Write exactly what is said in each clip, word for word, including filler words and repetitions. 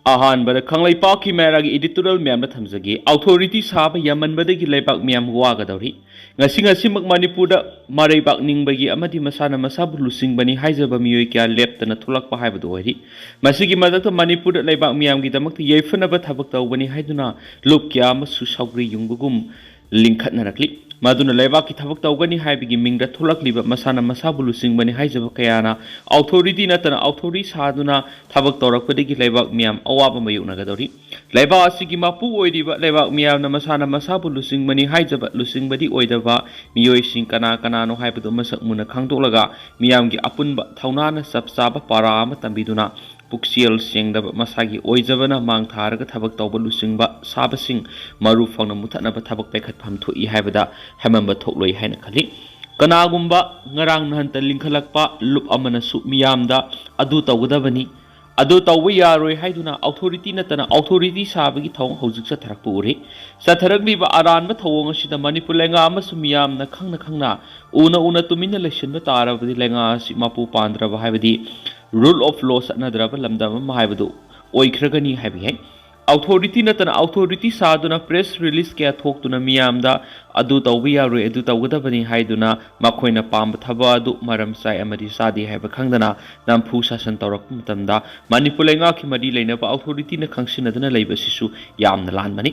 ꯑꯍꯥꯟꯕꯗ ꯀꯪꯂꯩꯄꯥꯛꯀꯤ ꯃꯌꯥꯝꯒꯤ editorial ꯃꯌꯥꯝꯗ ꯊꯝꯖꯒꯦ꯫ Authority ꯁꯥꯕ ꯌꯥꯝꯃꯟꯕꯗꯒꯤ ꯂꯩꯕꯥꯛ ꯃꯤꯌꯥꯝ ꯋꯥꯒꯗꯧꯔꯤ꯫ ꯉꯁꯤ ꯉꯁꯤꯃꯛ ꯃꯅꯤꯄꯨꯔꯗ ꯃꯔꯩꯕꯥꯛ ꯅꯤꯡꯕꯒꯤ ꯑꯃꯗꯤ ꯃꯁꯥꯅ ꯃꯁꯥꯕꯨ ꯂꯨꯆꯤꯡꯕꯅꯤ ꯍꯥꯏꯖꯕ ꯃꯤꯑꯣꯏ ꯀꯌꯥ ꯂꯦꯞꯇꯅ ꯊꯣꯛꯂꯛꯄ ꯍꯥꯏꯕꯗꯨ ꯑꯣꯏꯔꯤ꯫ ꯃꯁꯤꯒꯤ ꯃꯊꯛꯇ ꯃꯅꯤꯄꯨꯔꯗ ꯂꯩꯕꯥꯛ ꯃꯤꯌꯥꯝꯒꯤꯗꯃꯛꯇ ꯌꯥꯏꯐꯅꯕ ꯊꯕꯛ ꯇꯧꯕꯅꯤ ꯍꯥꯏꯗꯨꯅ ꯂꯨꯞ ꯀꯌꯥ ꯑꯃꯁꯨ ꯁꯧꯒ꯭ꯔꯤ ꯌꯨꯡꯕꯒꯨꯝ ꯂꯤꯡꯈꯠꯅꯔꯛꯂꯤ꯫ ꯃꯗꯨꯅ ꯂꯩꯕꯥꯛꯀꯤ ꯊꯕꯛ ꯇꯧꯒꯅꯤ ꯍꯥꯏꯕꯒꯤ ꯃꯤꯡꯗ ꯊꯣꯛꯂꯛꯂꯤꯕ ꯃꯁꯥꯅ ꯃꯁꯥꯕꯨ ꯂꯨꯆꯤꯡꯕꯅꯤ ꯍꯥꯏꯖꯕ ꯀꯌꯥꯅ authority ꯅꯠꯇꯅ authority ꯁꯥꯗꯨꯅ ꯊꯕꯛ ꯇꯧꯔꯛꯄꯗꯒꯤ ꯂꯩꯕꯥꯛ ꯃꯤꯌꯥꯝ ꯑꯋꯥꯕ ꯃꯥꯌꯣꯛꯅꯒꯗꯧꯔꯤ꯫ ꯂꯩꯕꯥꯛ ꯑꯁꯤꯒꯤ ꯃꯄꯨ ꯑꯣꯏꯔꯤꯕ ꯂꯩꯕꯥꯛ ꯃꯤꯌꯥꯝꯅ ꯃꯁꯥꯅ ꯃꯁꯥꯕꯨ ꯂꯨꯆꯤꯡꯕꯅꯤ ꯍꯥꯏꯖꯕ ꯂꯨꯆꯤꯡꯕꯗꯤ ꯑꯣꯏꯗꯕ ꯃꯤꯑꯣꯏꯁꯤꯡ ꯀꯅꯥ ꯀꯅꯥꯅꯣ ꯍꯥꯏꯕꯗꯨ ꯃꯁꯛ ꯃꯨꯟꯅ ꯈꯪꯗꯣꯛꯂꯒ ꯃꯤꯌꯥꯝꯒꯤ ꯑꯄꯨꯟꯕ ꯊꯧꯅꯥꯅ ꯆꯞ ꯆꯥꯕ ꯄꯥꯔꯥ ꯑꯃ ꯇꯝꯕꯤꯗꯨꯅ ꯄꯨꯛꯆꯦꯜ ꯁꯦꯡꯗꯕ ꯃꯁꯥꯒꯤ ꯑꯣꯏꯖꯕꯅ ꯃꯥꯡ ꯊꯥꯔꯒ ꯊꯕꯛ ꯇꯧꯕ ꯂꯨꯆꯤꯡꯕ ꯁꯥꯕꯁꯤꯡ ꯃꯔꯨ ꯐꯪꯅ ꯃꯨꯊꯠꯅꯕ ꯊꯕꯛ ꯄꯥꯏꯈꯠꯐꯝ ꯊꯣꯛꯏ ꯍꯥꯏꯕꯗ ꯍꯦꯃꯝꯕ ꯊꯣꯛꯂꯣꯏ ꯍꯥꯏꯅ ꯈꯜꯂꯤ꯫ ꯀꯅꯥꯒꯨꯝꯕ ꯉꯔꯥꯡ ꯅꯍꯥꯟꯇ ꯂꯤꯡꯈꯠꯂꯛꯄ ꯂꯨꯞ ꯑꯃꯅꯁꯨ ꯃꯤꯌꯥꯝꯗ ꯑꯗꯨ ꯇꯧꯒꯗꯕꯅꯤ, ꯑꯗꯨ ꯇꯧꯕ ꯌꯥꯔꯣꯏ ꯍꯥꯏꯗꯨꯅ authority ꯅꯠꯇꯅ authority ꯁꯥꯕꯒꯤ ꯊꯧꯑꯣꯡ ꯍꯧꯖꯤꯛ ꯆꯠꯊꯔꯛꯄ ꯎꯔꯤ꯫ ꯆꯠꯊꯔꯛꯂꯤꯕ ꯑꯔꯥꯟꯕ ꯊꯧꯑꯣꯡ ꯑꯁꯤꯗ ꯃꯅꯤꯄꯨꯔ ꯂꯩꯉꯥꯛ ꯑꯃꯁꯨꯡ ꯃꯤꯌꯥꯝꯅ ꯈꯪꯅ ꯈꯪꯅ ꯎꯅ ꯎꯅ ꯇꯨꯃꯤꯟꯅ ꯂꯩꯁꯤꯟꯕ ꯇꯥꯔꯕꯗꯤ ꯂꯩꯉꯥꯛ ꯑꯁꯤ ꯃꯄꯨ ꯄꯥꯟꯗ꯭ꯔꯕ ꯍꯥꯏꯕꯗꯤ rule of law ꯆꯠꯅꯗ꯭ꯔꯕ ꯂꯝꯗꯝ ꯑꯃ ꯍꯥꯏꯕꯗꯨ ꯑꯣꯏꯈ꯭ꯔꯒꯅꯤ ꯍꯥꯏꯕ ꯌꯥꯏ꯫ Authority ꯅꯠꯇꯅ authority ꯁꯥꯗꯨꯅ press release ꯀꯌꯥ ꯊꯣꯛꯇꯨꯅ ꯃꯤꯌꯥꯝꯗ ꯑꯗꯨ ꯇꯧꯕ ꯌꯥꯔꯣꯏ, ꯑꯗꯨ ꯇꯧꯒꯗꯕꯅꯤ ꯍꯥꯏꯗꯨꯅ ꯃꯈꯣꯏꯅ ꯄꯥꯝꯕ ꯊꯕꯛ ꯑꯗꯨ ꯃꯔꯝ ꯆꯥꯏ ꯑꯃꯗꯤ ꯆꯥꯗꯦ ꯍꯥꯏꯕ ꯈꯪꯗꯅ ꯅꯝꯐꯨ ꯁꯥꯁꯟ ꯇꯧꯔꯛꯄ ꯃꯇꯝꯗ ꯃꯅꯤꯄꯨꯔ ꯂꯩꯉꯥꯛꯀꯤ ꯃꯔꯤ ꯂꯩꯅꯕ authority ꯅ ꯈꯪꯁꯤꯟꯅꯗꯨꯅ ꯂꯩꯕ ꯑꯁꯤꯁꯨ ꯌꯥꯝꯅ ꯂꯥꯟꯕꯅꯤ꯫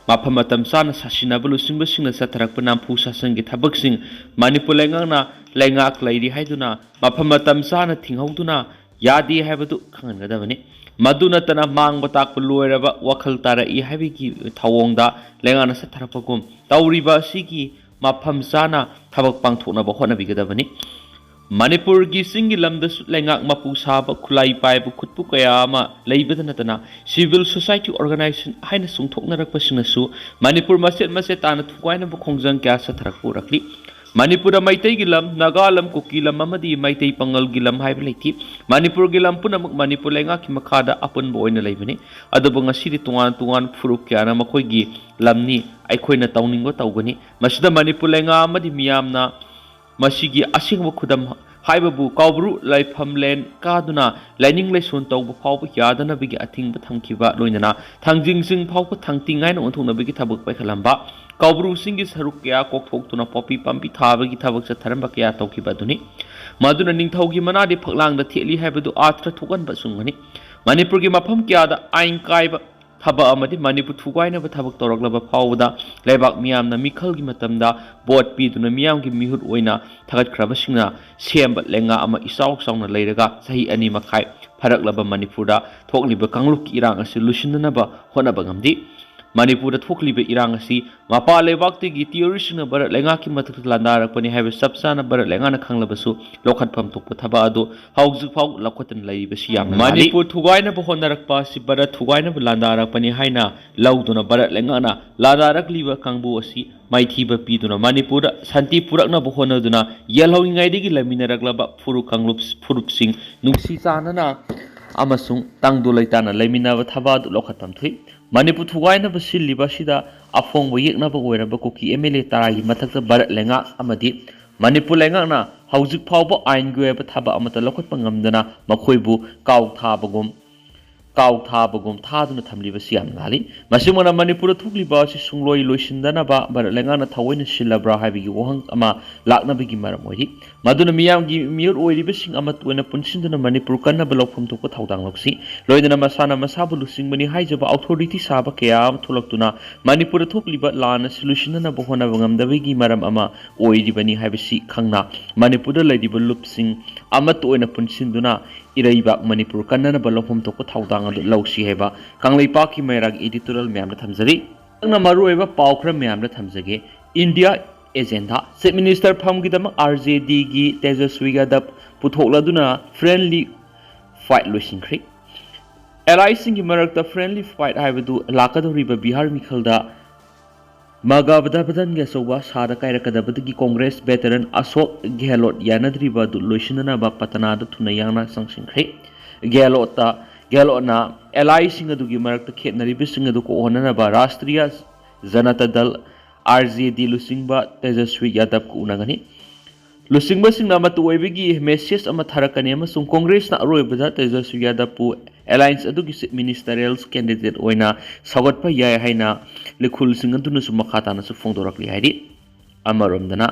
ꯃꯐꯝ ꯃꯇꯝ ꯆꯥꯅ ꯁꯥꯁꯤꯟꯅꯕ ꯂꯨꯆꯤꯡꯕꯁꯤꯡꯅ ꯆꯠꯊꯔꯛꯄ ꯅꯝꯐꯨ ꯁꯥꯁꯟꯒꯤ ꯊꯕꯛꯁꯤꯡ ꯃꯅꯤꯄꯨꯔ ꯂꯩꯉꯥꯛꯅ ꯂꯩꯉꯥꯛ ꯂꯩꯔꯤ ꯍꯥꯏꯗꯨꯅ ꯃꯐꯝ ꯃꯇꯝ ꯆꯥꯅ ꯊꯤꯡꯍꯧꯗꯨꯅ ꯌꯥꯗꯦ ꯍꯥꯏꯕꯗꯨ ꯈꯪꯍꯟꯒꯗꯕꯅꯤ꯫ ꯃꯗꯨ ꯅꯠꯇꯅ ꯃꯥꯡꯕ ꯇꯥꯛꯄ ꯂꯣꯏꯔꯕ ꯋꯥꯈꯜ ꯇꯥꯔꯛꯏ ꯍꯥꯏꯕꯒꯤ ꯊꯧꯑꯣꯡꯗ ꯂꯩꯉꯥꯛꯅ ꯆꯠꯊꯔꯛꯄꯒꯨꯝ ꯇꯧꯔꯤꯕ ꯑꯁꯤꯒꯤ ꯃꯐꯝ ꯆꯥꯅ ꯊꯕꯛ ꯄꯥꯡꯊꯣꯛꯅꯕ ꯍꯣꯠꯅꯕꯤꯒꯗꯕꯅꯤ꯫ ꯃꯅꯤꯄꯨꯔꯒꯤ ꯆꯤꯡꯒꯤ ꯂꯝꯗꯁꯨ ꯂꯩꯉꯥꯛ ꯃꯄꯨ ꯁꯥꯕ ꯈꯨꯠꯂꯥꯏ ꯄꯥꯏꯕ ꯈꯨꯠꯄꯨ ꯀꯌꯥ ꯑꯃ ꯂꯩꯕꯗ ꯅꯠꯇꯅ civil society organization ꯍꯥꯏꯅ ꯆꯣꯡꯊꯣꯛꯅꯔꯛꯄꯁꯤꯡꯅꯁꯨ ꯃꯅꯤꯄꯨꯔ ꯃꯆꯦꯠ ꯃꯆꯦꯠ ꯇꯥꯅ ꯊꯨꯒꯥꯏꯅꯕ ꯈꯣꯡꯖꯪ ꯀꯌꯥ ꯆꯠꯊꯔꯛꯄ ꯎꯔꯛꯂꯤ꯫ ꯃꯅꯤꯄꯨꯔꯗ ꯃꯩꯇꯩꯒꯤ ꯂꯝ, ꯅꯥꯒꯥ ꯂꯝ, ꯀꯨꯀꯤ ꯂꯝ ꯑꯃꯗꯤ ꯃꯩꯇꯩ ꯄꯥꯉꯜꯒꯤ ꯂꯝ ꯍꯥꯏꯕ ꯂꯩꯇꯦ꯫ ꯃꯅꯤꯄꯨꯔꯒꯤ ꯂꯝ ꯄꯨꯝꯅꯃꯛ ꯃꯅꯤꯄꯨꯔ ꯂꯩꯉꯥꯛꯀꯤ ꯃꯈꯥꯗ ꯑꯄꯨꯟꯕ ꯑꯣꯏꯅ ꯂꯩꯕꯅꯤ꯫ ꯑꯗꯨꯕꯨ ꯉꯁꯤꯗꯤ ꯇꯣꯉꯥꯟ ꯇꯣꯉꯥꯟꯕ ꯐꯨꯔꯨꯞ ꯀꯌꯥꯅ ꯃꯈꯣꯏꯒꯤ ꯂꯝꯅꯤ, ꯑꯩꯈꯣꯏꯅ ꯇꯧꯅꯤꯡꯕ ꯇꯧꯒꯅꯤ꯫ ꯃꯁꯤꯗ ꯃꯅꯤꯄꯨꯔ ꯂꯩꯉꯥꯛ ꯑꯃꯗꯤ ꯃꯤꯌꯥꯝꯅ ꯃꯁꯤꯒꯤ ꯑꯁꯦꯡꯕ ꯈꯨꯗꯝ ꯍꯥꯏꯕꯕꯨ ꯀꯥꯎꯕ꯭ꯔꯨ ꯂꯥꯏꯐꯝꯂꯦꯟ ꯀꯥꯗꯨꯅ ꯂꯥꯏꯅꯤꯡ ꯂꯥꯏꯁꯣꯟ ꯇꯧꯕ ꯐꯥꯎꯕ ꯌꯥꯗꯅꯕꯒꯤ ꯑꯊꯤꯡꯕ ꯊꯝꯈꯤꯕ, ꯂꯣꯏꯅꯅ ꯊꯥꯡꯖꯤꯡ ꯆꯤꯡ ꯐꯥꯎꯕ ꯊꯥꯡꯇꯤꯡ ꯍꯥꯏꯅ ꯑꯣꯟꯊꯣꯛꯅꯕꯒꯤ ꯊꯕꯛ ꯄꯥꯏꯈꯠꯂꯝꯕ, ꯀꯥꯎꯕ꯭ꯔꯨꯁꯤꯡꯒꯤ ꯁꯔꯨꯛ ꯀꯌꯥ ꯀꯣꯛꯊꯣꯛꯇꯨꯅ ꯄꯣꯄꯤ ꯄꯥꯝꯕꯤ ꯊꯥꯕꯒꯤ ꯊꯕꯛ ꯆꯠꯊꯔꯝꯕ ꯀꯌꯥ ꯇꯧꯈꯤꯕ ꯑꯗꯨꯅꯤ꯫ ꯃꯗꯨꯅ ꯅꯤꯡꯊꯧꯒꯤ ꯃꯅꯥꯗꯤ ꯐꯛꯂꯥꯡꯗ ꯊꯦꯠꯂꯤ ꯍꯥꯏꯕꯗꯨ ꯑꯥꯔꯊ ꯊꯣꯛꯍꯟꯕ ꯆꯨꯝꯒꯅꯤ꯫ ꯃꯅꯤꯄꯨꯔꯒꯤ ꯃꯐꯝ ꯀꯌꯥꯗ ꯑꯥꯏꯟ ꯀꯥꯏꯕ ꯊꯕꯛ ꯑꯃꯗꯤ ꯃꯅꯤꯄꯨꯔ ꯊꯨꯒꯥꯏꯅꯕ ꯊꯕꯛ ꯇꯧꯔꯛꯂꯕ ꯐꯥꯎꯕꯗ ꯂꯩꯕꯥꯛ ꯃꯤꯌꯥꯝꯅ ꯃꯤꯈꯜꯒꯤ ꯃꯇꯝꯗ ꯚꯣꯠ ꯄꯤꯗꯨꯅ ꯃꯤꯌꯥꯝꯒꯤ ꯃꯤꯍꯨꯠ ꯑꯣꯏꯅ ꯊꯥꯒꯠꯈ꯭ꯔꯕꯁꯤꯡꯅ ꯁꯦꯝꯕ ꯂꯩꯉꯥꯛ ꯑꯃ ꯏꯆꯥꯎ ꯆꯥꯎꯅ ꯂꯩꯔꯒ ꯆꯍꯤ ꯑꯅꯤ ꯃꯈꯥꯏ ꯐꯥꯔꯛꯂꯕ ꯃꯅꯤꯄꯨꯔꯗ ꯊꯣꯛꯂꯤꯕ ꯀꯥꯡꯂꯨꯞꯀꯤ ꯏꯔꯥꯡ ꯑꯁꯤ ꯂꯣꯏꯁꯤꯟꯅꯅꯕ ꯍꯣꯠꯅꯕ ꯉꯝꯗꯦ꯫ ꯃꯅꯤꯄꯨꯔꯗ ꯊꯣꯛꯂꯤꯕ ꯏꯔꯥꯡ ꯑꯁꯤ ꯃꯄꯥꯟ ꯂꯩꯕꯥꯛꯇꯒꯤ ꯇꯦꯔꯣꯔꯤꯁꯁꯤꯡꯅ ꯚꯥꯔꯠ ꯂꯩꯉꯥꯛꯀꯤ ꯃꯊꯛꯇ ꯂꯥꯟꯗꯥꯔꯛꯄꯅꯤ ꯍꯥꯏꯕ ꯆꯞ ꯆꯥꯅ ꯚꯥꯔꯠ ꯂꯩꯉꯥꯛꯅ ꯈꯪꯂꯕꯁꯨ ꯂꯧꯈꯠꯐꯝ ꯊꯣꯛꯄ ꯊꯕꯛ ꯑꯗꯨ ꯍꯧꯖꯤꯛ ꯐꯥꯎ ꯂꯧꯈꯠꯇꯅ ꯂꯩꯔꯤꯕꯁꯤ ꯌꯥꯝꯅ ꯃꯥꯜꯂꯤ꯫ ꯃꯅꯤꯄꯨꯔ ꯊꯨꯒꯥꯏꯅꯕ ꯍꯣꯠꯅꯔꯛꯄ ꯑꯁꯤ ꯚꯥꯔꯠ ꯊꯨꯒꯥꯏꯅꯕ ꯂꯥꯟꯗꯥꯔꯛꯄꯅꯤ ꯍꯥꯏꯅ ꯂꯧꯗꯨꯅ ꯚꯥꯔꯠ ꯂꯩꯉꯥꯛꯅ ꯂꯥꯟꯗꯥꯔꯛꯂꯤꯕ ꯀꯥꯡꯕꯨ ꯑꯁꯤ ꯃꯥꯏꯊꯤꯕ ꯄꯤꯗꯨꯅ ꯃꯅꯤꯄꯨꯔꯗ ꯁꯥꯟꯇꯤ ꯄꯨꯔꯛꯅꯕ ꯍꯣꯠꯅꯗꯨꯅ ꯌꯦꯜꯍꯧꯔꯤꯉꯩꯗꯒꯤ ꯂꯩꯃꯤꯟꯅꯔꯛꯂꯕ ꯐꯨꯔꯨꯞ ꯀꯥꯡꯂꯨꯞ ꯐꯨꯔꯨꯞꯁꯤꯡ ꯅꯨꯡꯁꯤ ꯆꯥꯟꯅꯅ ꯑꯃꯁꯨꯡ ꯇꯪꯗꯨ ꯂꯩꯇꯥꯅ ꯂꯩꯃꯤꯟꯅꯕ ꯊꯕꯛ ꯑꯗꯨ ꯂꯧꯈꯠꯐꯝ ꯊꯣꯛꯏ꯫ ꯃꯅꯤꯄꯨꯔ ꯊꯨꯒꯥꯏꯅꯕ ꯁꯤꯜꯂꯤꯕ ꯑꯁꯤꯗ ꯑꯐꯣꯡꯕ ꯌꯦꯛꯅꯕ ꯑꯣꯏꯔꯕ ꯀꯨꯀꯤ ꯑꯦꯝ ꯑꯦꯜ ꯑꯦ ꯇꯔꯥꯒꯤ ꯃꯊꯛꯇ ꯚꯥꯔꯠ ꯂꯩꯉꯥꯛ ꯑꯃꯗꯤ ꯃꯅꯤꯄꯨꯔ ꯂꯩꯉꯥꯛꯅ ꯍꯧꯖꯤꯛ ꯐꯥꯎꯕ ꯑꯥꯏꯟꯒꯤ ꯑꯣꯏꯕ ꯊꯕꯛ ꯑꯃꯠꯇ ꯂꯧꯈꯠꯄ ꯉꯝꯗꯅ ꯃꯈꯣꯏꯕꯨ ꯀꯥꯎ ꯊꯥꯕꯒꯨꯝ ꯀꯥꯎ ꯊꯥꯕꯒꯨꯝ ꯊꯥꯗꯨꯅ ꯊꯝꯂꯤꯕꯁꯤ ꯌꯥꯝꯅ ꯂꯥꯜꯂꯤ꯫ ꯃꯁꯤꯒꯨꯝꯅ ꯃꯅꯤꯄꯨꯔꯗ ꯊꯣꯛꯂꯤꯕ ꯑꯁꯤ ꯁꯨꯡꯂꯣꯏ ꯂꯣꯏꯁꯤꯟꯗꯅꯕ ꯚꯥꯔꯠ ꯂꯩꯉꯥꯛꯅ ꯊꯑꯣꯏꯅ ꯁꯤꯜꯂꯕ꯭ꯔꯥ ꯍꯥꯏꯕꯒꯤ ꯋꯥꯍꯪ ꯑꯃ ꯂꯥꯛꯅꯕꯒꯤ ꯃꯔꯝ ꯑꯣꯏꯔꯤ꯫ ꯃꯗꯨꯅ ꯃꯤꯌꯥꯝꯒꯤ ꯃꯤꯍꯨꯠ ꯑꯣꯏꯔꯤꯕꯁꯤꯡ ꯑꯃꯠꯇ ꯑꯣꯏꯅ ꯄꯨꯟꯁꯤꯟꯗꯨꯅ ꯃꯅꯤꯄꯨꯔ ꯀꯟꯅꯕ ꯂꯧꯐꯝ ꯊꯣꯛꯄ ꯊꯧꯗꯥꯡ ꯂꯧꯁꯤ꯫ ꯂꯣꯏꯅꯅ ꯃꯁꯥꯅ ꯃꯁꯥꯕꯨ ꯂꯨꯆꯤꯡꯕꯅꯤ ꯍꯥꯏꯖꯕ ꯑꯧꯊꯣꯔꯤꯇꯤ ꯁꯥꯕ ꯀꯌꯥ ꯑꯃ ꯊꯣꯛꯂꯛꯇꯨꯅ ꯃꯅꯤꯄꯨꯔꯗ ꯊꯣꯛꯂꯤꯕ ꯂꯥꯟ ꯑꯁꯤ ꯂꯣꯏꯁꯤꯟꯅꯅꯕ ꯍꯣꯠꯅꯕ ꯉꯝꯗꯕꯒꯤ ꯃꯔꯝ ꯑꯃ ꯑꯣꯏꯔꯤꯕꯅꯤ ꯍꯥꯏꯕꯁꯤ ꯈꯪꯅ ꯃꯅꯤꯄꯨꯔꯗ ꯂꯩꯔꯤꯕ ꯂꯨꯞꯁꯤꯡ ꯑꯃꯠꯇ ꯑꯣꯏꯅ ꯄꯨꯟꯁꯤꯟꯗꯨꯅ ꯏꯔꯩꯕꯥꯛ ꯃꯅꯤꯄꯨꯔ ꯀꯟꯅꯅꯕ ꯂꯧꯐꯝ ꯊꯣꯛꯄ ꯊꯧꯗꯥꯡ ꯑꯗꯨ ꯂꯧꯁꯤ ꯍꯥꯏꯕ ꯀꯪꯂꯩꯄꯥꯛꯀꯤ ꯃꯩꯔꯥꯒꯤ editorial ꯃꯌꯥꯝꯗ ꯊꯝꯖꯔꯤ꯫ ꯍꯟꯗꯛꯅ ꯃꯔꯨꯑꯣꯏꯕ ꯄꯥꯎ ꯈꯔ ꯃꯌꯥꯝꯗ ꯊꯝꯖꯒꯦ꯫ India agenda, Chief Minister ꯐꯝꯒꯤꯗꯃꯛ ꯑꯥꯔ ꯖꯦ ꯗꯤꯒꯤ ꯇꯦꯖꯁ꯭ꯋꯤ ꯌꯥꯗꯕ ꯄꯨꯊꯣꯛꯂꯗꯨꯅ friendly fight ꯂꯣꯏꯁꯤꯟꯈ꯭ꯔꯦ꯫ Alliesꯁꯤꯡꯒꯤ ꯃꯔꯛꯇ friendly fight ꯍꯥꯏꯕꯗꯨ ꯂꯥꯛꯀꯗꯧꯔꯤꯕ ꯕꯤꯍꯥꯔ ꯃꯤꯈꯜꯗ ꯃꯒꯥ ꯒꯊꯕꯟꯙꯟꯒꯤ ꯑꯆꯧꯕ ꯑꯁꯥꯗ ꯀꯥꯏꯔꯛꯀꯗꯕꯗꯒꯤ ꯀꯣꯡꯒ꯭ꯔꯦꯁ ꯚꯦꯇꯔꯟ ꯑꯁꯣꯛ ꯒꯦꯍꯂꯣꯠ ꯌꯥꯅꯗ꯭ꯔꯤꯕ ꯑꯗꯨ ꯂꯣꯏꯁꯤꯟꯅꯅꯕ ꯄꯇꯅꯥꯗ ꯊꯨꯅ ꯌꯥꯡꯅ ꯆꯪꯁꯤꯟꯈ꯭ꯔꯦ꯫ ꯒꯦꯍꯂꯣꯠꯇ, ꯒꯦꯍꯂꯣꯠꯅ ꯑꯦꯂꯥꯏꯁꯤꯡ ꯑꯗꯨꯒꯤ ꯃꯔꯛꯇ ꯈꯦꯠꯅꯔꯤꯕꯁꯤꯡ ꯑꯗꯨ ꯀꯣꯛꯍꯟꯅꯅꯕ ꯔꯥꯁꯇ꯭ꯔꯤꯌꯥ ꯖꯅꯇꯥ ꯗꯜ, ꯑꯥꯔ ꯖꯦ ꯗꯤ, ꯂꯨꯆꯤꯡꯕ ꯇꯦꯖꯁ꯭ꯋꯤ ꯌꯥꯗꯕꯀ ꯎꯅꯒꯅꯤ꯫ ꯂꯨꯆꯤꯡꯕꯁꯤꯡꯅ ꯑꯃꯠꯇ ꯑꯣꯏꯕꯒꯤ ꯃꯦꯁꯦꯖ ꯑꯃ ꯊꯥꯔꯛꯀꯅꯤ ꯑꯃꯁꯨꯡ ꯀꯣꯡꯒ꯭ꯔꯦꯁꯅ ꯑꯔꯣꯏꯕꯗ ꯇꯦꯖꯁ꯭ꯋꯤ ꯌꯥꯗꯕꯄꯨ ꯑꯦꯂꯥꯏꯟꯁ ꯑꯗꯨꯒꯤ ꯆꯤꯐ ꯃꯤꯅꯤꯁꯇꯔꯤꯌꯦꯜ ꯀꯦꯟꯗꯤꯗꯦꯠ ꯑꯣꯏꯅ ꯁꯧꯒꯠꯄ ꯌꯥꯏ ꯍꯥꯏꯅ ꯂꯤꯈꯨꯜꯁꯤꯡ ꯑꯗꯨꯅꯁꯨ ꯃꯈꯥ ꯇꯥꯅꯁꯨ ꯐꯣꯡꯗꯣꯔꯛꯂꯤ ꯍꯥꯏꯔꯤ꯫ ꯑꯃꯔꯣꯝꯗꯅ,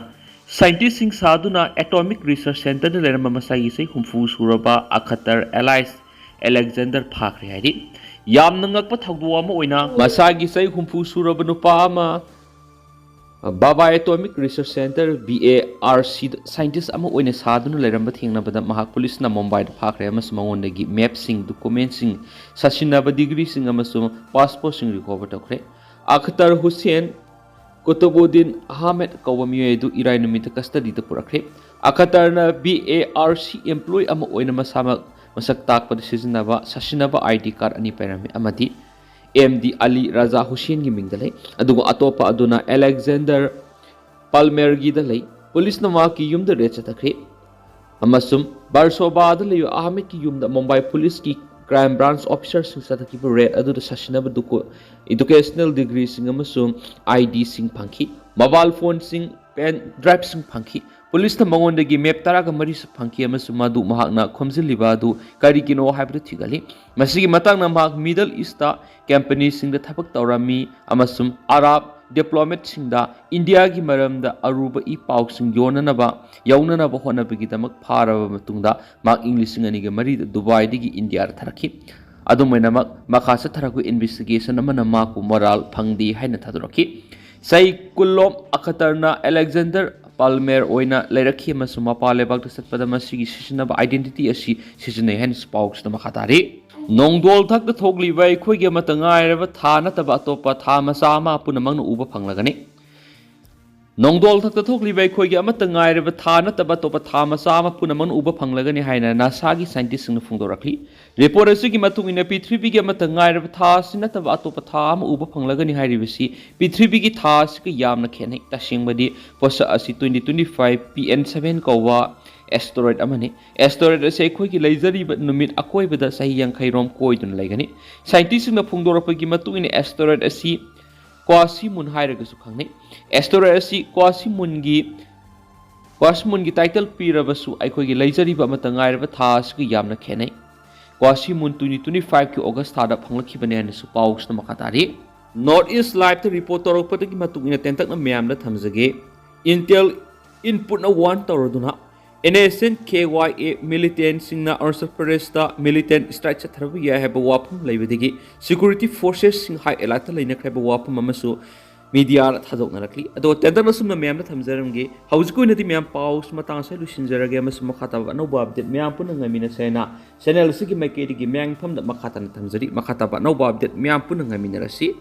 ꯁꯥꯏꯟꯇꯤꯁꯁꯤꯡ ꯁꯥꯗꯨꯅ ꯑꯦꯇꯣꯃꯤꯛ ꯔꯤꯁꯔꯆ ꯁꯦꯟꯇꯔꯗ ꯂꯩꯔꯝꯕ ꯃꯁꯥꯒꯤ ꯆꯍꯤ ꯍꯨꯝꯐꯨ ꯁꯨꯔꯕ ꯑꯈꯇꯔ ꯑꯦꯂꯥꯏꯁ ꯑꯂꯦꯛꯖꯦꯟꯗꯔ ꯐꯥꯈ꯭ꯔꯦ ꯍꯥꯏꯔꯤ꯫ ꯌꯥꯝꯅ ꯉꯛꯄ ꯊꯧꯗꯣꯛ ꯑꯃ ꯑꯣꯏꯅ, ꯃꯁꯥꯒꯤ ꯆꯍꯤ ꯍꯨꯝꯐꯨ ꯁꯨꯔꯕ ꯅꯨꯄꯥ ꯑꯃ Bhabha atomic research centre, B A R ꯁꯤꯗ ꯁꯥꯏꯟꯇꯤꯁ ꯑꯃ ꯑꯣꯏꯅ ꯁꯥꯗꯨꯅ ꯂꯩꯔꯝꯕ ꯊꯦꯡꯅꯕꯗ ꯃꯍꯥꯛ ꯄꯨꯂꯤꯁꯅ ꯃꯨꯝꯕꯥꯏꯗ ꯐꯥꯈ꯭ꯔꯦ ꯑꯃꯁꯨꯡ ꯃꯉꯣꯟꯗꯒꯤ ꯃꯦꯞꯁꯤꯡ, ꯗꯣꯀꯨꯃꯦꯟꯁꯤꯡ, ꯁꯥꯁꯤꯟꯅꯕ ꯗꯤꯒ꯭ꯔꯤꯁꯤꯡ ꯑꯃꯁꯨꯡ ꯄꯥꯁꯄꯣꯔꯠꯁꯤꯡ ꯔꯤꯀꯣꯚꯔ ꯇꯧꯈ꯭ꯔꯦ꯫ ꯑꯈꯇꯔ ꯍꯨꯁꯦꯟ ꯀꯨꯇꯨꯕꯨꯗꯤꯟ ꯑꯍꯃꯦꯗ ꯀꯧꯕ ꯃꯤꯑꯣꯏ ꯑꯗꯨ ꯏꯔꯥꯏ ꯅꯨꯃꯤꯠꯇ ꯀꯁꯇꯗꯤꯗ ꯄꯨꯔꯛꯈ꯭ꯔꯦ꯫ ꯑꯈꯇꯔꯅ B A R C employee ꯑꯃ ꯑꯣꯏꯅ ꯃꯁꯥꯃꯛ ꯃꯁꯛ ꯇꯥꯛꯄꯗ ꯁꯤꯖꯤꯟꯅꯕ ꯁꯥꯁꯤꯟꯅꯕ ꯑꯥꯏ ꯗꯤ ꯀꯥꯔꯗ ꯑꯅꯤ ꯄꯥꯏꯔꯝꯃꯤ ꯑꯃꯗꯤ ꯑꯦꯝ ꯗꯤ ꯑꯂꯤ ꯔꯥꯖꯥ ꯍꯨꯁꯦꯟꯒꯤ ꯃꯤꯡꯗ ꯂꯩ, ꯑꯗꯨꯒ ꯑꯇꯣꯞꯄ ꯑꯗꯨꯅ ꯑꯂꯦꯛꯖꯦꯟꯗꯔ ꯄꯥꯜꯃꯦꯔꯒꯤꯗ ꯂꯩ꯫ ꯄꯨꯂꯤꯁꯅ ꯃꯍꯥꯛꯀꯤ ꯌꯨꯝꯗ ꯔꯦꯗ ꯆꯠꯊꯈ꯭ꯔꯦ ꯑꯃꯁꯨꯡ ꯕꯥꯔꯁꯣꯕꯥꯗ ꯂꯩꯕ ꯑꯍꯃꯦꯗꯀꯤ ꯌꯨꯝꯗ ꯃꯨꯝꯕꯥꯏ ꯄꯨꯂꯤꯁꯀꯤ ꯀ꯭ꯔꯥꯏꯝ ꯕ꯭ꯔꯥꯟꯆ ꯑꯣꯐꯤꯁꯔꯁꯤꯡ ꯆꯠꯊꯈꯤꯕ ꯔꯦꯗ ꯑꯗꯨꯗ ꯁꯥꯁꯤꯟꯅꯕ ꯗꯣꯀꯨ-, ꯏꯗꯨꯀꯦꯁꯅꯦꯜ ꯗꯤꯒ꯭ꯔꯤꯁꯤꯡ ꯑꯃꯁꯨꯡ ꯑꯥꯏ ꯗꯤꯁꯤꯡ ꯐꯪꯈꯤ꯫ ꯃꯣꯕꯥꯏꯜ ꯐꯣꯟꯁꯤꯡ, ꯄꯦꯟ ꯗ꯭ꯔꯥꯏꯚꯁꯤꯡ ꯐꯪꯈꯤ꯫ ꯄꯨꯂꯤꯁꯅ ꯃꯉꯣꯟꯗꯒꯤ ꯃꯦꯞ ꯇꯔꯥꯒ ꯃꯔꯤ ꯐꯪꯈꯤ ꯑꯃꯁꯨꯡ ꯃꯗꯨ ꯃꯍꯥꯛꯅ ꯈꯣꯝꯖꯤꯜꯂꯤꯕ ꯑꯗꯨ ꯀꯔꯤꯒꯤꯅꯣ ꯍꯥꯏꯕꯗꯨ ꯊꯤꯒꯠꯂꯤ꯫ ꯃꯁꯤꯒꯤ ꯃꯇꯥꯡꯗ ꯃꯍꯥꯛ ꯃꯤꯗꯜ ꯏꯁꯇ ꯀꯝꯄꯅꯤꯁꯤꯡꯗ ꯊꯕꯛ ꯇꯧꯔꯝꯃꯤ ꯑꯃꯁꯨꯡ ꯑꯔꯥꯕ ꯗꯤꯄ꯭ꯂꯣꯃꯦꯠꯁꯤꯡꯗ ꯏꯟꯗꯤꯌꯥꯒꯤ ꯃꯔꯝꯗ ꯑꯔꯨꯕ ꯏ ꯄꯥꯎꯁꯤꯡ ꯌꯣꯟꯅꯅꯕ, ꯌꯧꯅꯅꯕ ꯍꯣꯠꯅꯕꯒꯤꯗꯃꯛ ꯐꯥꯔꯕ ꯃꯇꯨꯡꯗ ꯃꯍꯥꯛ ꯏꯪ ꯂꯤꯁꯤꯡ ꯑꯅꯤꯒ ꯃꯔꯤꯗ ꯗꯨꯕꯥꯏꯗꯒꯤ ꯏꯟꯗꯤꯌꯥꯗ ꯊꯥꯔꯛꯈꯤ꯫ ꯑꯗꯨꯝ ꯑꯣꯏꯅꯃꯛ, ꯃꯈꯥ ꯆꯠꯊꯔꯛꯄ ꯏꯟꯚꯦꯁꯇꯤꯒꯦꯁꯟ ꯑꯃꯅ ꯃꯍꯥꯛꯄꯨ ꯃꯔꯥꯜ ꯐꯪꯗꯦ ꯍꯥꯏꯅ ꯊꯥꯗꯣꯔꯛꯈꯤ꯫ ꯆꯍꯤ ꯀꯨꯟꯂꯣꯝ ꯑꯈꯇꯔꯅ ꯑꯂꯦꯛꯖꯦꯟꯗꯔ ꯄꯥꯜꯃꯦꯔ ꯑꯣꯏꯅ ꯂꯩꯔꯛꯈꯤ ꯑꯃꯁꯨꯡ ꯃꯄꯥꯟ ꯂꯩꯕꯥꯛꯇ ꯆꯠꯄꯗ ꯃꯁꯤꯒꯤ ꯁꯤꯖꯤꯟꯅꯕ ꯑꯥꯏꯗꯦꯟꯇꯤꯇꯤ ꯑꯁꯤ ꯁꯤꯖꯤꯟꯅꯩ ꯍꯥꯏꯅꯁꯨ ꯄꯥꯎꯁꯤꯗ ꯃꯈꯥ ꯇꯥꯔꯤ꯫ ꯅꯣꯡꯗꯣꯜ ꯊꯛꯇ ꯊꯣꯛꯂꯤꯕ ꯑꯩꯈꯣꯏꯒꯤ ꯑꯃꯠꯇ ꯉꯥꯏꯔꯕ ꯊꯥ ꯅꯠꯇꯕ ꯑꯇꯣꯞꯄ ꯊꯥ ꯃꯆꯥ ꯑꯃ ꯄꯨꯝꯅꯃꯛꯅ ꯎꯕ ꯐꯪꯂꯒꯅꯤ꯫ ꯅꯣꯡꯗꯣꯜ ꯊꯛꯇ ꯊꯣꯛꯂꯤꯕ ꯑꯩꯈꯣꯏꯒꯤ ꯑꯃꯠꯇ ꯉꯥꯏꯔꯕ ꯊꯥ ꯅꯠꯇꯕ ꯑꯇꯣꯞꯄ ꯊꯥ ꯃꯆꯥ ꯑꯃ ꯄꯨꯝꯅꯃꯛꯅ ꯎꯕ ꯐꯪꯂꯒꯅꯤ ꯍꯥꯏꯅ ꯅꯥꯁꯥꯒꯤ ꯁꯥꯏꯟꯇꯤꯁꯁꯤꯡꯅ ꯐꯣꯡꯗꯣꯔꯛꯂꯤ꯫ ꯔꯤꯄꯣꯔꯠ ꯑꯁꯤꯒꯤ ꯃꯇꯨꯡ ꯏꯟꯅ ꯄ꯭ꯔꯤꯊꯤꯕꯤꯒꯤ ꯑꯃꯠꯇ ꯉꯥꯏꯔꯕ ꯊꯥ ꯑꯁꯤ ꯅꯠꯇꯕ ꯑꯇꯣꯞꯄ ꯊꯥ ꯑꯃ ꯎꯕ ꯐꯪꯂꯒꯅꯤ ꯍꯥꯏꯔꯤꯕꯁꯤ ꯄ꯭ꯔꯤꯊꯤꯕꯤꯒꯤ ꯊꯥ ꯑꯁꯤꯒ ꯌꯥꯝꯅ ꯈꯦꯠꯅꯩ꯫ ꯇꯁꯦꯡꯕꯗꯤ ꯄꯣꯠꯁꯛ ꯑꯁꯤ twenty twenty five P N seven ꯀꯧꯕ asteroid ꯑꯃꯅꯤ꯫ Asteroid ꯑꯁꯤ ꯑꯩꯈꯣꯏꯒꯤ ꯂꯩꯖꯔꯤꯕ ꯅꯨꯃꯤꯠ ꯑꯀꯣꯏꯕꯗ ꯆꯍꯤ ꯌꯥꯡꯈꯩ ꯔꯣꯝ ꯀꯣꯏꯗꯨꯅ ꯂꯩꯒꯅꯤ꯫ ꯁꯥꯏꯟꯇꯤꯁꯁꯤꯡꯅ ꯐꯣꯡꯗꯣꯔꯛꯄꯒꯤ ꯃꯇꯨꯡ ꯏꯟꯅ asteroid ꯑꯁꯤ ꯀ꯭ꯋꯥꯁꯤ ꯃꯨꯟ ꯍꯥꯏꯔꯒꯁꯨ ꯈꯪꯅꯩ꯫ Asteroid ꯑꯁꯤ ꯀ꯭ꯋꯥꯁꯤ ꯃꯨꯟꯒꯤ ꯀ꯭ꯋꯥꯁꯤ ꯃꯨꯟꯒꯤ title ꯄꯤꯔꯕꯁꯨ ꯑꯩꯈꯣꯏꯒꯤ ꯂꯩꯖꯔꯤꯕ ꯑꯃꯠꯇ ꯉꯥꯏꯔꯕ ꯊꯥ ꯑꯁꯤꯒ ꯌꯥꯝꯅ ꯈꯦꯠꯅꯩ꯫ ꯀ꯭ꯋꯥꯁꯤ ꯃꯨꯟ twenty twenty five ꯀꯤ August ꯊꯥꯗ ꯐꯪꯂꯛꯈꯤꯕꯅꯤ ꯍꯥꯏꯅꯁꯨ ꯄꯥꯎꯁꯤꯅ ꯃꯈꯥ ꯇꯥꯔꯤ꯫ North East Live ꯇ report ꯇꯧꯔꯛꯄꯗꯒꯤ ꯃꯇꯨꯡ ꯏꯟꯅ ꯇꯦꯟꯇꯛꯅ ꯃꯌꯥꯝꯗ ꯊꯝꯖꯒꯦ꯫ Intel input ꯅ warn ꯇꯧꯔꯗꯨꯅ N S N K Y A militant ꯁꯤꯡꯅ ꯑꯔꯨꯅꯥꯆꯜ ꯄ꯭ꯔꯗꯦꯁꯇ militant strike ꯆꯠꯊꯔꯛꯄ ꯌꯥꯏ ꯍꯥꯏꯕ ꯋꯥꯐꯝ ꯂꯩꯕꯗꯒꯤ security forces ꯁꯤꯡ high alert ꯇ ꯂꯩꯅꯈ꯭ꯔꯦ ꯍꯥꯏꯕ ꯋꯥꯐꯝ ꯑꯃꯁꯨ media ꯗ ꯊꯥꯗꯣꯛꯅꯔꯛꯂꯤ꯫ ꯑꯗꯣ ꯇꯦꯟꯇꯛꯅ ꯁꯨꯝꯅ ꯃꯌꯥꯝꯗ ꯊꯝꯖꯔꯝꯒꯦ꯫ ꯍꯧꯖꯤꯛꯀꯤ ꯑꯣꯏꯅꯗꯤ ꯃꯌꯥꯝ ꯄꯥꯎꯁꯤ ꯃꯇꯥꯡ ꯑꯁꯤꯗ ꯂꯣꯏꯁꯤꯟꯖꯔꯒꯦ ꯑꯃꯁꯨꯡ ꯃꯈꯥ ꯇꯥꯕ ꯑꯅꯧꯕ update ꯃꯌꯥꯝ ꯄꯨꯟꯅ ꯉꯥꯏꯃꯤꯟꯅꯁꯦ ꯍꯥꯏꯅ channel ꯑꯁꯤꯒꯤ ꯃꯥꯏꯀꯩꯗꯒꯤ ꯃꯌꯥꯝꯒꯤ ꯃꯐꯝꯗ ꯃꯈꯥ ꯇꯥꯅ ꯊꯝꯖꯔꯤ꯫ ꯃꯈꯥ ꯇꯥꯕ ꯑꯅꯧꯕ update ꯃꯌꯥꯝ ꯄꯨꯟꯅ ꯉꯥꯏꯃꯤꯟꯅꯔꯁꯤ꯫